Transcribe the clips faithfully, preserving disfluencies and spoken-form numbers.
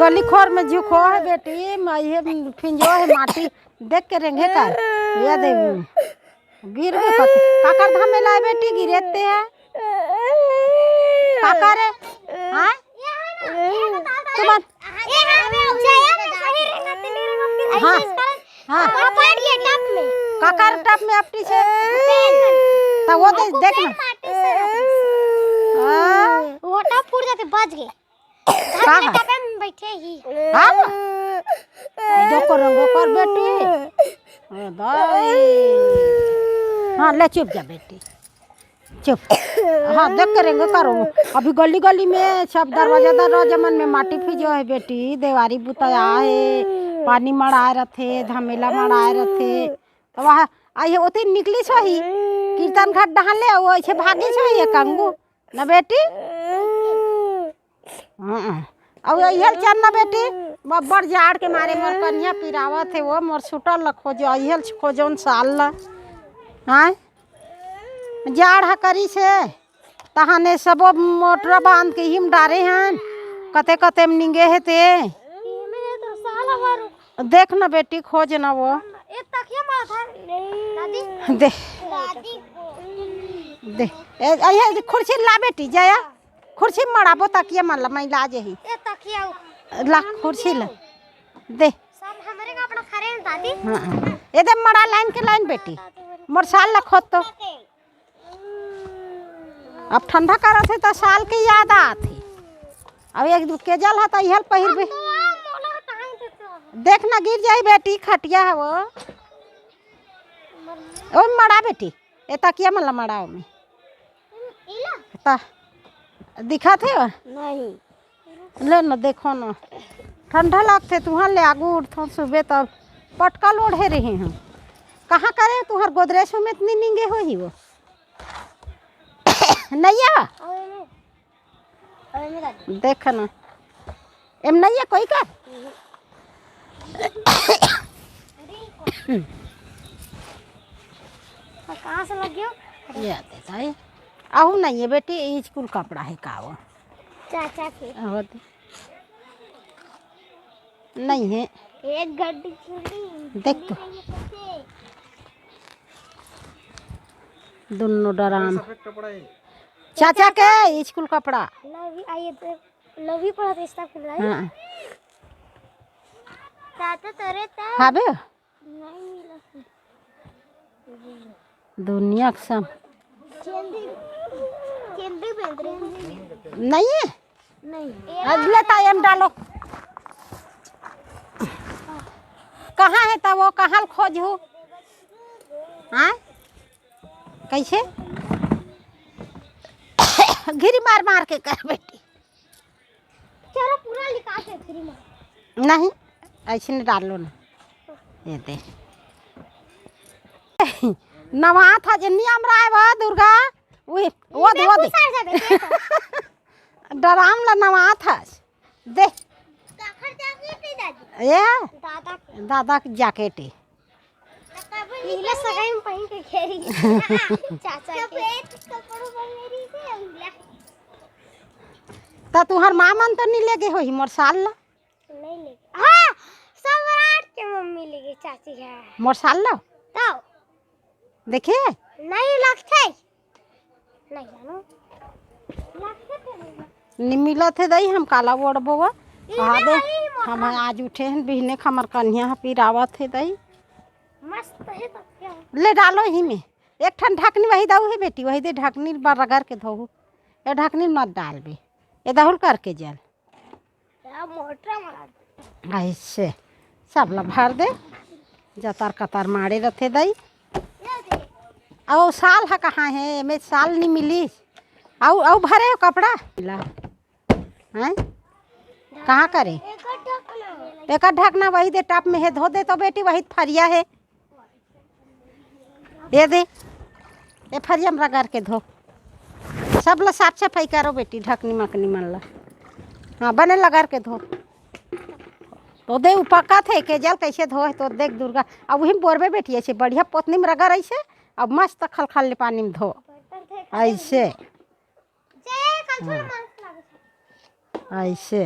लिखोर में झुको है बेटी, मैं ये फिंजो है माटी देख के रेंगे कर। ये दे गिर गए कत-, काकर धामे लाए बेटी, गिरेते हैं। काकर है? हाँ? तुम्हार हाँ। हाँ। काकर टप में अपटी से? तो वो दे, देख ना। हाँ। वो टप फूट जाते, बच गए। का है? टपे में बैठे ही। हाँ? देखो रंगो कर बेटी। ए दाई। हाँ, ले चुप जा बेटी। चुप। हाँ, देख के रेंगे करो। अभी गली गली में सब दरवाजा दरवाजा मन में माटी फिंजो है बेटी, देवारी बुताया है, पानी मड़ाए रथे, धमेला मड़ाए रथे। तो वहाँ आई है, ओती निकली सोही, कीर्तन घाट डहान ले, वो ऐसे भागी सोही है कंगू। ना बेटी? हाँ। अब यही चल ना बेटी, बब्बर जाड़ के मारे मोर कनिया पिरावत है, वो मोर सुटल ल खोजो, यही खोजोन साल ल। हाँ? जाड़ ह करी से, तहाने सबो मोटरा बांध के हिम डारे हन, कते कते में निंगे हे ते। एमे तो साला बारू। देख ना बेटी, खोज ना वो। ए तकिया मार था। दादी। दे। दादी। दे। ए, ए, ए, खुर्सी ला बेटी, जाया। खुर्सी मड़ाबो तकिया मन ला, मैं ला जेही। ए तकिया। ला खुर्सी ला। दे। सब हमरे का अपना खरे हैं दादी। हाँ, हाँ। ए दे मड़ा लाइन के लाइन बेटी। मोर साल ला खोद तो। अब ठंडा करत हे त साल के याद आत हे। अब एक दू केजल ह त इहल पहिरबे। देख ना गिर जाई बेटी, खटिया ह वो। ओ मड़ा बेटी, ए तकिया मन ला मड़ा ओमे। त दिखत हे वो? नहीं। ले न, देखो न, ठंडा लागथे। तुहर ले आगू उठथन सुबह, तब पटकल ओढ़े रही हूँ। कहाँ करे तुहर गोदरेज में इतनी नींगे होही वो? नैया? देख न, एम नैया कोई का? कहाँ से लग गयो? ये आते ताई। आहू नहीं है बेटी, ई स्कूल कपड़ा है का वो? चाचा के। आहो तो। नहीं है। एक गड्डी खुली, देख तो। खुली नहीं है कैसे? दोनों डराम। सफेद कपड़ा है। चाचा के स्कूल कपड़ा। लवी, आइए तो, लवी पड़ा तो इसका खुल रहा है। हाँ। चाचा तोरे तो। हाँ बे। नहीं मिला। दुनिया के सब। चेंदी, चेंदी पहन रहे हैं। नहीं है? नहीं। अगले टाइम डालो। कहाँ है तब वो, कहाँ खोजू? हाँ? कैसे? घिरी मार मार के कर बेटी। चलो पूरा निकाल दे फ्री में। नहीं, ऐसे नहीं डालो ना। ये दे। नवा था जे नियम राय बा दुर्गा। उही, वो दे, वो दे। घुसा जाबे, देखो। डराम ला नवा था। दे। काकर जाके पे दादी? ये? दादा के। दादा के जैकेट है। नीला सगाई में पहन के खेली। चाचा के। सफेद कपड़ों पर मेरी से उंगला। त तुहर माँ मन तो नहीं लेगे होही मोर साल ला? नहीं लेगे। हाँ, सम्राट के मम्मी लेगे चाची है। मोर साल ला? तो। देखे? नहीं लगते। नहीं जानो। लगते तो नहीं। नि मिलत हे दई, हम काला ओढ़बो वा। कहा दे, हम आज उठे हन, बिहने क हमर कन्हिया ह पिरावत हे दई। मस्त हे तकिया। ले डालो ही में। एक ठन ढकनी वही दऊ हे बेटी, वही दे ढकनी बर रगड़ के धोहू। ये ढकनी मत डालबे। ये दहुल करके जल। ऐसे सब ला भर दे। जतर कतर माड़े रथे दई। अउ साल ह कहाँ हे? एमे साल नि मिलिस। अउ, अउ भरे हो कपड़ा? ला। हैं? कहाँ करे? एकर ढकना वही दे टप में हे, धो दे तो बेटी, वही फरिया हे। ये दे, ये फरिया में रगड़ के धो। सब ला साफ सफाई करो बेटी, ढकनी मकनी मन ला। हाँ, बने रगड़ के धो। तो दे, उ पका थे, के जल कैसे धोए, तो देख दुर्गा। अब वही बोरबे बेटी, ऐसे बढ़िया पोतनी में रगड़ ऐसे, अब मस्त खलखल ले पानी में धो। ऐसे। ऐसे।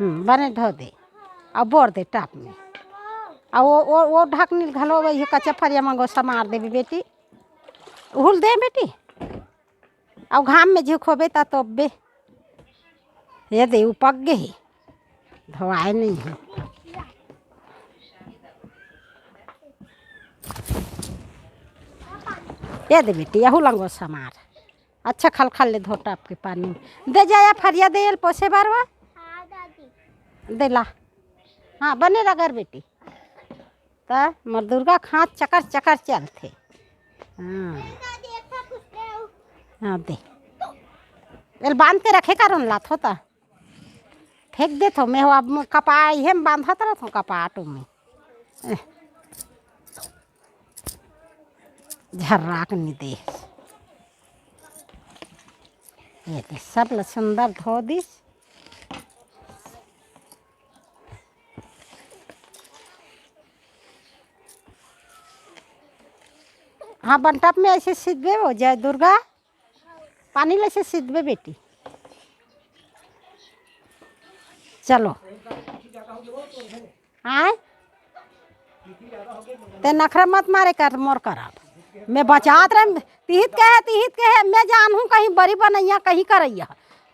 हम्म, बने धो दे। अउ बोर दे टब में। अउ वो, वो, वो ढकनी घलो वही कच्चा फरिया मंगो समार देबे बेटी। उहुल दे बेटी। अउ घाम में झुकोबे त तोपबे। ये दे, उ पक गे हे, धोवाए नहीं हे। ये दे बेटी, यहू लंगो समार। अच्छा, खलखल ले धो टब के पानी में। दे जा या फरिया दे, एल पोसे बर वा। हाँ, दादी। दे ला। हाँ, बने रगर बेटी। त मोर दुर्गा खाँच चकर चकर चलथे। हाँ। हाँ, दे। एल बांध के रखे करो न, लाथो त। फेंक देथो, मैं हो अब कपा, इहे में बांधत रहथो कपाट में। एह। झर्राक नि दे। ये दे, सब ल सुंदर धो दिस। हाँ, बंटप में ऐसे सिदबे हो जाए दुर्गा, पानी ले से सिदबे बेटी। चलो। आय? ते नखरा मत मारे कर मोर करब। मैं बचात रहे, तिहित कहे, तिहित कहे, मैं जानहूँ कहीं बरी बनैया, कहीं करैया।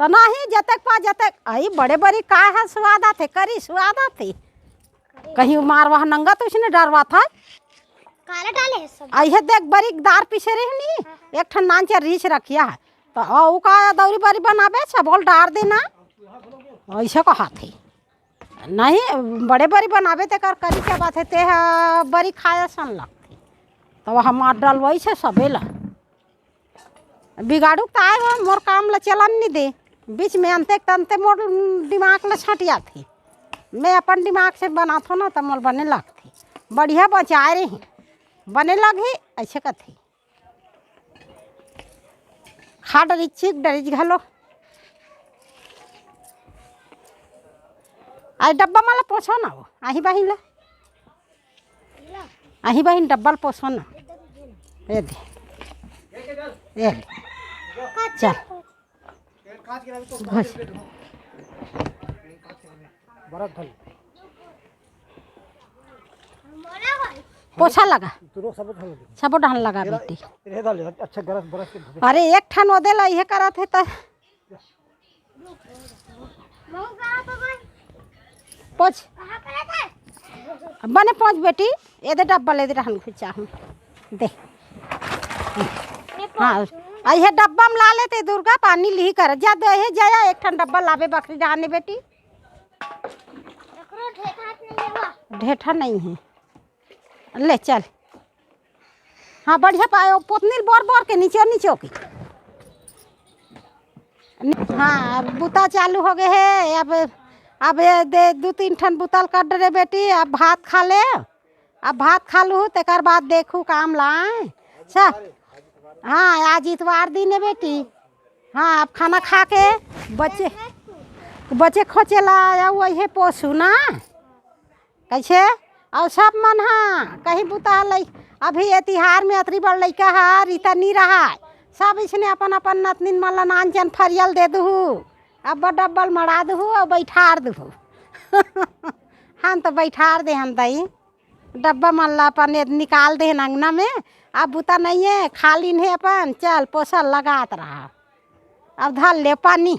त नहीं, जतक पा जतक, आई बड़े बरी का है, स्वाद आथे, करी स्वाद आथे। कहीं मारवा नंगा तो उसने डरवा था। काला डाले है सब। अइहे देख, बरी दार पीसे रही नी, हाँ, हाँ। एक ठन नान चार रीछ रखिया है। त अउ का दौरी बरी बनाबे, सबोल डार देना। ऐसे कहा थे। नहीं, बड़े बरी बनाबे ते कर करी क्या बात है, ते हा बरी खाया सन लगथे। त हमार डलवाई से सबे ला। बिगाड़ू त आए हो, मोर काम ला चलन नहीं दे। बीच में अंते तंते मोर दिमाग ला छटिया थे। मैं अपन दिमाग से बनाथो ना, त मोर बने लगथे। बढ़िया बचाए रही, बने लगही, ऐसे कथे। खा डरिच, चीख डरिच घलो। आई डब्बा माला पोछो ना वो, आही बाही ला। आही बहिन डब्बल पोसो ना। ए दे। ए ले। चल। घोस। पोछा लगा। सबो डहन लगा बेटी। अच्छा गरस बरस के धोबे। अरे एक ठन ओदे ला इहे करत हे त। पोछ। बने पोछ बेटी, एदे डब्बा ले दे रहन खुचा हूँ। दे। हाँ, आ ये डब्बा में ला लेते दुर्गा, पानी लिही कर। जा दे, हे जाया, एक ठन डब्बा लाबे बखरी डाहने बेटी। ढेठा नहीं है। ले चल। हाँ, बढ़िया पाए, पोतनी बोर बोर के नीचे नीचे के। हाँ, अब बुता चालू हो गए है। अब, अब ये दे दू तीन ठन बुतल कर डरे बेटी, अब भात खा ले। अब भात खा लू, तेकर बाद देखू काम ला। सा-, हाँ, आज इतवार दिन है बेटी। हाँ, अब खाना खा के बचे, बचे खोचे ला, या वही पोसू ना। कैसे? अउ सब मन ह कहीं बुता लई, अभी ये तिहार में अतरी बड़ लइका ह रीता नी रहाय, सब इसने अपन अपन नतनिन मन ला नान चन फरियल दे दुहू, अब्बा डब्बल मड़ा दुहू अउ बैठार दुहू। हम तो बैठार दे हम दई डब्बा मन ला अपन ये निकाल दे अंगना में। अब बुता नहीं है, खाली नहीं अपन, चल पोसल लगात रहा। अब धर ले पानी।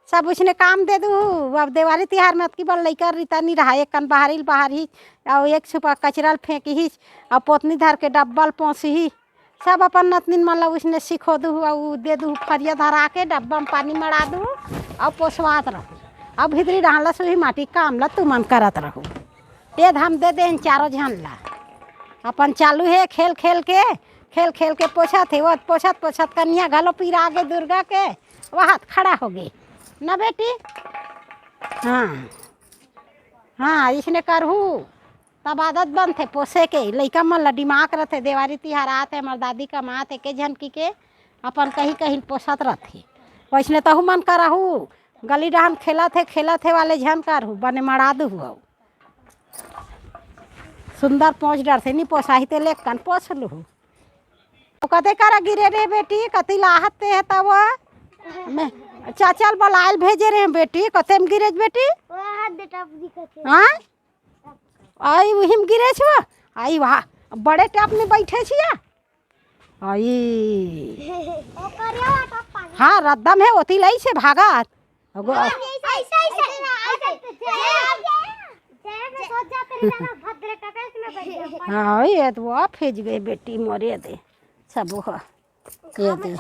सब उसने काम दे दूहू। अब देवारी तिहार में अतकी बड़ लइका रीता नी रहा, एक कन बाहरी ल बाहर ही, अउ एक छुपा कचरा ल फेंक ही, अउ पोतनी धर के डब्बा ल पोंस ही। सब अपन नतनिन मन ला उसने सिखो दूहू, अउ दे दूहू फरिया धरा के डब्बा में पानी मड़ा दूहू, अउ पोसवात रहू। अउ भितरी डाहन ला सुही माटी काम ला तुमन करत रहू। ये धाम दे देन चारों झन ला। अपन चालू हे खेल खेल के, खेल खेल के पोछत हे, वो पोछत पोछत कनिया घलो पीरा गे दुर्गा के, वहात खड़ा हो गे। ना बेटी? हाँ। हाँ, इसने करहू, तब आदत बनथे पोसे के। लइका मन ला दिमाग रथे, देवारी तिहार आत हे, हमर दादी कमात हे, के झनकी के अपन कहीं कहीं पोसत रथे। वैसने तहू मन करहू, गली डहन खेलत हे, खेलत हे वाले झन करहू, बने मड़ा दुहू। सुंदर पोंछ डरथे, नी पोसाही ते लेकन पोस लुहू। तो कते करा गिरे रे बेटी, कति लाहत ते हे तब? मैं, चाचा ल बलायल भेजे रहे बेटी, कते में गिरेच बेटी? हाँ, आई उहिम गिरेच हो। आई वहाँ बड़े टप में बैठे छिया। आई हाँ, रद्दम है, ओती लई से भागत। अगो, हाँ, ये तो वो फिज गए बेटी मोरे दे, सब हो। ये दे।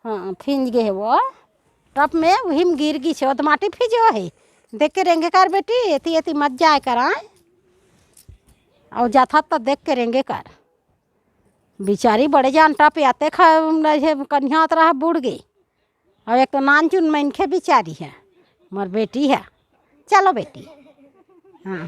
हाँ, फिंज गए हे वो। टप में उहिम गिर गिस हे, वो तो माटी फिजो हे। देख के रेंगे कर बेटी, एती एती मत जाए कर, आय। अउ जाथा त देख के रेंगे कर। बिचारी बड़े जान टप आते खा, कन्हियात रहा बुड़ गई। अउ एक तो नानचुन मनखे बिचारी है, मोर बेटी है। चलो बेटी, हाँ,